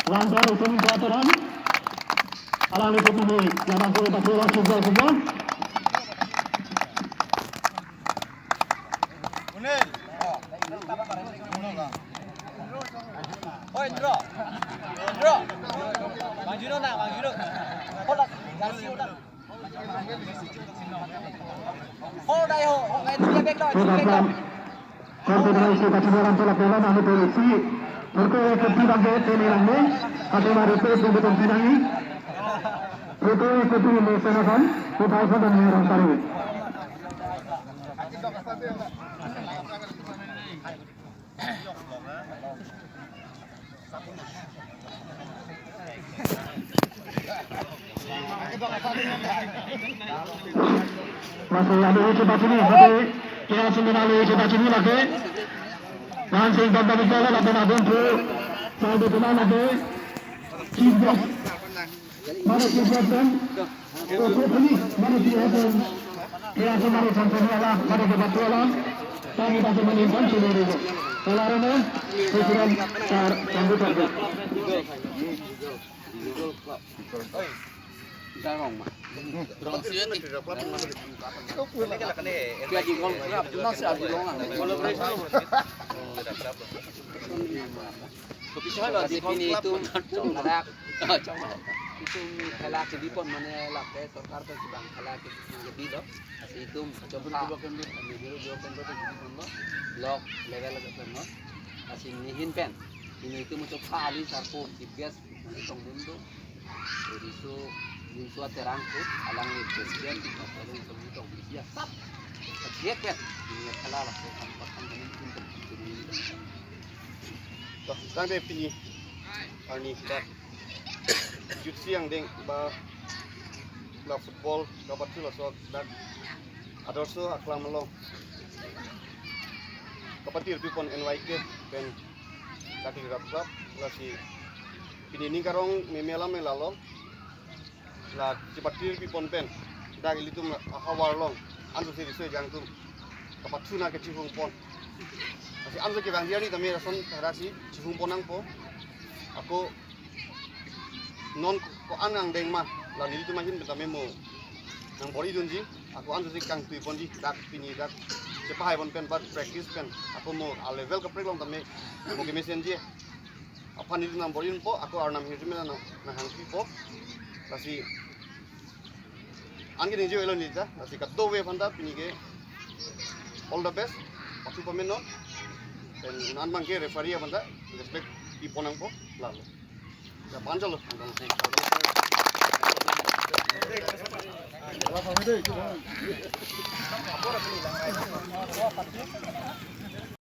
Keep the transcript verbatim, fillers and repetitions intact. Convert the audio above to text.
Langkar utum ke aturan. Alangli putini, labang kiri patu lang sejauh semua. Oi, Indro. Indro. Bang Juno na, Bang Juno. Hola, jasi hola. Ho dai ho, ho ngai dia bek do, bek do. Korte isi kachibor anto lapen nang itu isi. Korte kepti bangke teni langme. Kachibor itu betul tidak ini. Itu itu ini senakan. Kita akan mengerang tari. Masih ada uji bacini, masih kira semina ada uji bacini lagi. Langsung bang bang bang lapen adun tu. Saya betul lagi. Chief guest. Mari chief guest dan. Oke, ini mari chief guest dan. Kira semina ada sampai ala, mari kita tu ala. Kami tak cuma ni kan cuma dulu. Kalau ada ni, saya kira tar sambut lagi. Kopi soi lo, pini itum chongrak, itum khela kebi pon mane lake sorkar pen si bang khela kebi lo. Itum chongrak, Nehru Yuva Kendra pen kebi pon lo, block level pen lo. Lasi nehin pen, pini itum chongrak ali sarpo chief guest, mane tongdun do. Riso Jinsua Terang ko, alangli president, alangli tong isi asap. Kajiak kan, ini kalah lah, saya sampaikan kami pun terjadi. Toh, tangte pini arni dak jutsi angdeng ba la football kapathu laso dak Adarso aklam along kapatir pipon N Y K pen dak Lira Club, lasi pini ning karong meme alam lalo, la chipatir pipon pen dak ilitum ahavar along anso si riso ejang atum kapathu na kechihung pon. Lasi anso kevang dia ni tame lason tharak si chihung pon nangpo. Ako non ko-an angdeng ma, la nelitum ahin pen tame mo nangbor-idunji. Ako anso si kangtui ponji, dak pini dak chepahai pon pen, bat practice pen ako mo a level kaprek along tame mo kemesenji. Aphan nelitum nangbor-idunpo, ako Arnam ahirjume nang, nanghangpipo. Lasi anke ningje elo nita, lasi kadokave aphan ta pini ke all the best, pathu pamenon. Pen non abangke referee aphan ta respect pipon nangpo, lalo. Ya, panjalo.